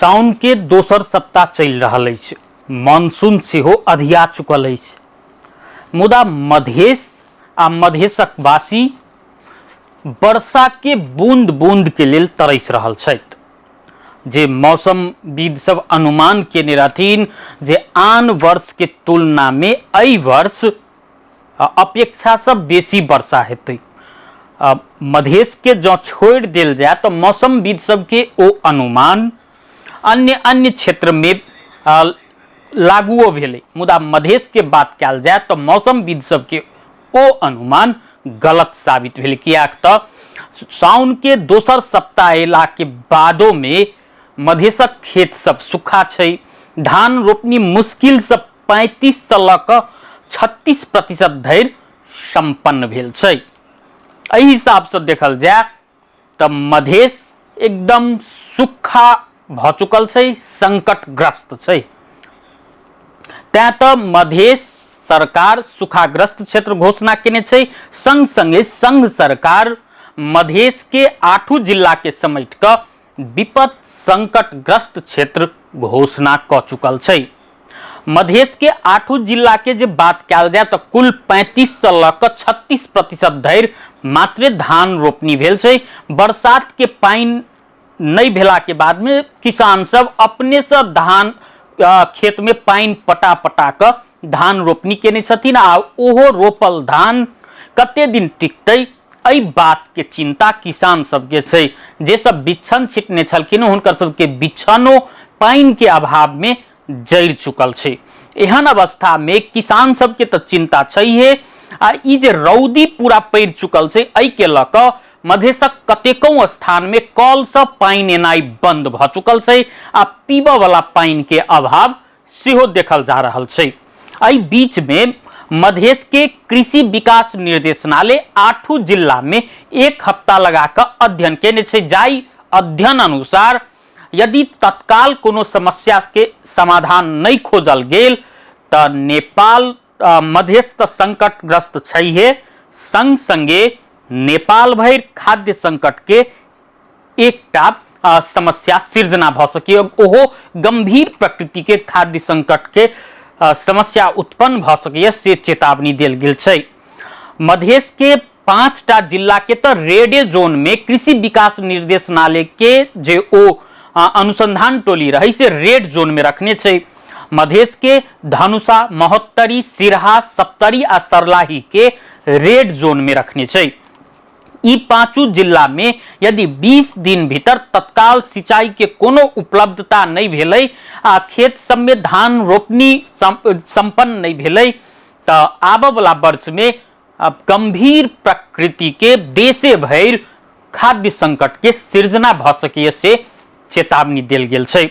साउनके दोसर सप्ताह चलि रहल अछि, मानसून सेहो अधिया चुकल अछि, मुदा मधेश आ मधेशक वासी वर्षाके बूंद बूंदके लेल तरसि रहल छथि। जे मौसमविद सब अनुमान केने रहथिन जे आन वर्षके तुलनामे एहि वर्ष अपेक्षासँ बेसी वर्षा हेतै, मधेशके जँ छोड़ि देल जाय तऽ मौसमविद सबके ओ अनुमान अन्य अन्य क्षेत्रमे लागुओ भेलै, मुदा मधेशके बात कयल जाय तऽ मौसमविद सबके ओ अनुमान गलत साबित भेलै, किएक तऽ साउनके दोसर सप्ताह अयलाके बादोमे मधेशक खेत सब सूखा छै। धान रोपनी मुश्किलसँ 35 सँ लऽ कऽ 36% धरि सम्पन्न भेल छै। एहि हिसाबसँ देखल जाय तऽ मधेश एकदम सूखा भऽ चुकल छै, संकटग्रस्त छै। तैं तऽ मधेश सरकार सूखाग्रस्त क्षेत्र घोषणा केने छै। संग संगे संघ सरकार मधेश के आठू जिला के समेट कऽ विपद संकटग्रस्त क्षेत्र घोषणा कऽ चुकल छै। मधेश के आठू जिला के जे बात कयल जाय तऽ कुल 35 से लऽ कऽ 36% धरि मात्रे धान रोपनी भेल छै। बरसात के पानि नहि भेला के बाद में किसान सब अपने से धान खेत में पानि पटा पटा कऽ धान रोपनी केने छथिन आ ओहो रोपल धान कते दिन टिकतै एहि बात के चिंता किसान सबके छै। जे सब बिछन छिटने छलखिन हुनकर सबके बिछनो पानि के अभाव में जरि चुकल छै। एहन अवस्था में किसान सबके तऽ चिंता छैहे, आ ई जे रौदी पूरा पड़ि चुकल छै एहि के लऽ कऽ मधेशक कतेको स्थान में कल से पानि एनाइ बंद भऽ चुकल छै आ पीबऽ वाला पानि के अभाव सेहो देखल जा रहल छै। एहि बीच में मधेश के कृषि विकास निर्देशनालय आठू जिला में एक हफ्ता लगा कऽ अध्ययन केने छै, जाहि अध्ययन अनुसार यदि तत्काल कोनो समस्या के समाधान नहि खोजल गेल तऽ नेपाल मधेश तऽ संकटग्रस्त छैहे, संग संगे नेपाल भरि खाद्य संकट के एकटा समस्या सृजना भऽ सकैए, ओहो गंभीर प्रकृति के खाद्य संकट के समस्या उत्पन्न भऽ सकैए से चेतावनी देल गेल छै। मधेश के 5टा जिला के तऽ रेडे जोन में कृषि विकास निर्देशनालय के जे ओ अनुसंधान टोली रहे से रेड जोन में रखने छै। मधेश के धनुषा, महोत्तरी, सिरहा, सप्तरी आ सरलाही के रेड जोन में रखने छै। ई पांचू जिला में यदि 20 दिन भीतर तत्काल सिंचाई के कोनो उपलब्धता नहीं भेलै आ खेत सब में धान रोपनी संपन्न नहीं भेलै तऽ आबऽ वाला वर्ष में अब गंभीर प्रकृति के देशे भरि खाद्य संकट के सृजना भऽ सकैए से चेतावनी देल गेल छै।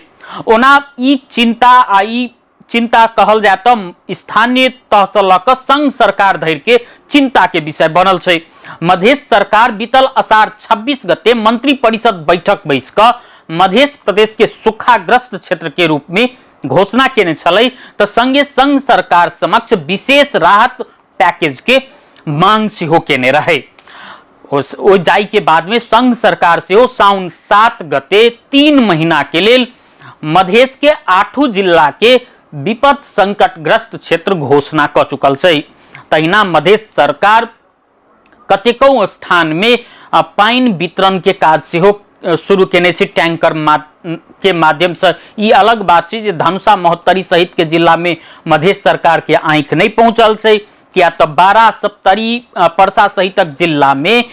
ओना ई चिंता आ ई चिंता कहल जाय तऽ स्थानीय तहसँ लऽ कऽ संघ सरकार धरि के चिंता के विषय बनल छै। मधेश सरकार बीतल अषाढ़ 26 गते मंत्री परिषद बैठक बैस कऽ मधेश प्रदेश के सूखाग्रस्त क्षेत्र के रूप में घोषणा केने छलै तऽ संगे संघ सरकार समक्ष विशेष राहत पैकेज के मांग सेहो केने रहे। ओ जाय के बाद में संघ सरकार सेहो साउन 7 गते 3 महीना के लेल मधेश के आठू जिला के विपद संकटग्रस्त क्षेत्र घोषणा कऽ चुकल छै। तहिना मधेश सरकार कतेको स्थान में पानि वितरण के काज सेहो शुरू केने छै टैंकर के माध्यम से। ई अलग बात छै जे धनुषा महोत्तरी सहित के जिला में मधेश सरकार के आंखि नहीं पहुंचल छै, किया तऽ 12 सप्तरी परसा सहितक जिला में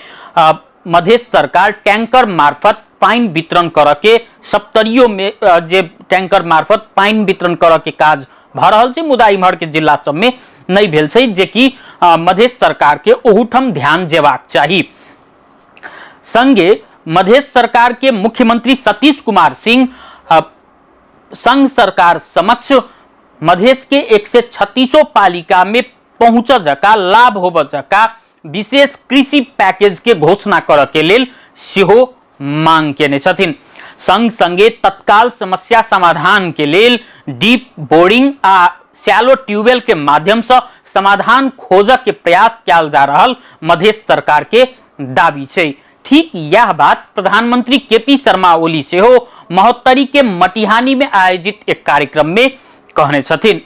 मधेश सरकार टैंकर मार्फत पानि वितरण करऽ के सप्तरियो में जे टैंकर मार्फत पानि वितरण करऽ के काज भऽ रहल छै, मुदा इम्हर के जिला सब में नहीं भेल छै, जे कि मधेश सरकार के ओहूठाम ध्यान जेबाक चाही। संगे मधेश सरकार के मुख्यमंत्री सतीश कुमार सिंह संघ सरकार समक्ष मधेश के 136 पालिका में पहुंच जका लाभ होब जका विशेष कृषि पैकेज के घोषणा करऽ के लेल सेहो मांग केने छथिन। संग संगे तत्काल समस्या समाधान के लेल डीप बोरिंग आ शैलो ट्यूबवेल के माध्यम से समाधान खोजऽ के प्रयास कयल जा रहल मधेश सरकार के दावी छै। ठीक यह बात प्रधानमंत्री के पी शर्मा ओली सेहो महोत्तरी के मटिहानी में आयोजित एक कार्यक्रम में कहने छथिन।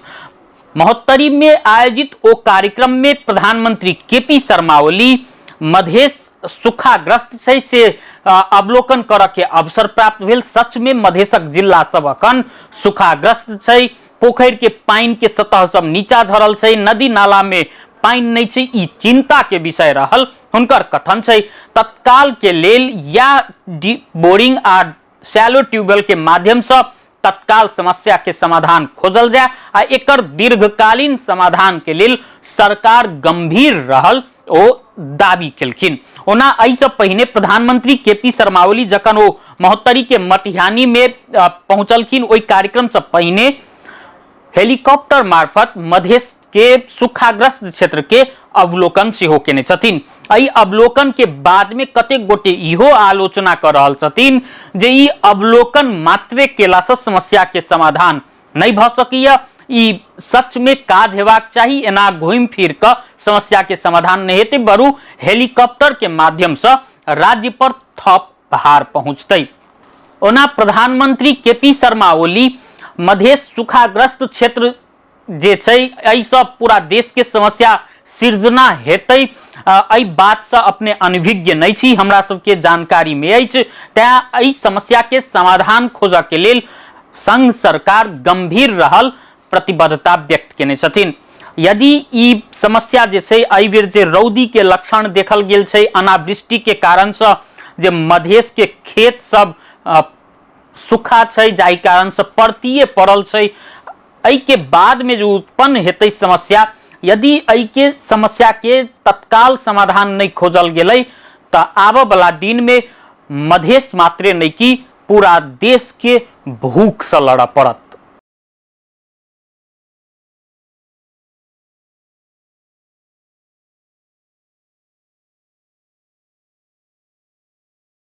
महोत्तरी में आयोजित ओ कार्यक्रम में प्रधानमंत्री केपी शर्मा ओली मधेश सूखाग्रस्त छै से अवलोकन करऽ के अवसर प्राप्त भेल। सच में मधेशक जिला सब अखन सूखाग्रस्त छै, पोखरि के पानि के सतह सब नीचा झरल छै, नदी नाला में पानि नहि छै, ई चिंता के विषय रहल हुनकर कथन छै। तत्काल के लेल या बोरिंग आ शैलो ट्यूबवेल के माध्यम से तत्काल समस्या के समाधान खोजल जाय आ एकर दीर्घकालीन समाधान के लेल सरकार गंभीर रहल ओ दावी केलखिन। ओना एहिसँ पहिने प्रधानमंत्री के पी शर्मा ओली जखन ओ महोत्तरी के मटिहानी में पहुंचलखिन, ओहि कार्यक्रम से पहिने हेलीकॉप्टर मार्फत मधेश के सूखाग्रस्त क्षेत्र के अवलोकन सेहो केने छथिन। एहि अवलोकन के बाद में कतेक गोटे इहो आलोचना कर रहल छथिन जे ई अवलोकन मात्रे केला से समस्या के समाधान नहीं भ सकैया, ई सच में काज हेबाक चाही, एना घूमि फिर क समस्या के समाधान नहीं हेतै, बरु हेलीकॉप्टर के माध्यम से राज्य पर थप भार पहुंचतै। ओना प्रधानमंत्री के पी शर्मा ओली मधेश सूखाग्रस्त क्षेत्र जे छै एहिसँ पूरा देशके समस्या सृजना हेतै एहि बातसँ अपने अनभिज्ञ नहि छी, हमरा सबके जानकारीमे अछि, तैँ एहि समस्याके समाधान खोजऽके लेल संघ सरकार गंभीर रहल प्रतिबद्धता व्यक्त केने छथिन। यदि ई समस्या जे छै एहि बेर जे रौदी के लक्षण देखल गेल छै, अनावृष्टि के कारणसँ जे मधेश के खेत सब सूखा छै, जाहि कारणसँ परतीये पड़ल छै, एहिके बादमे जे उत्पन्न हेतै समस्या, यदि एहिके समस्याके तत्काल समाधान नहि खोजल गेलै तऽ आबऽवला दिनमे मधेश मात्रे नहि कि पूरा देशके भूखसँ लड़ऽ पड़त।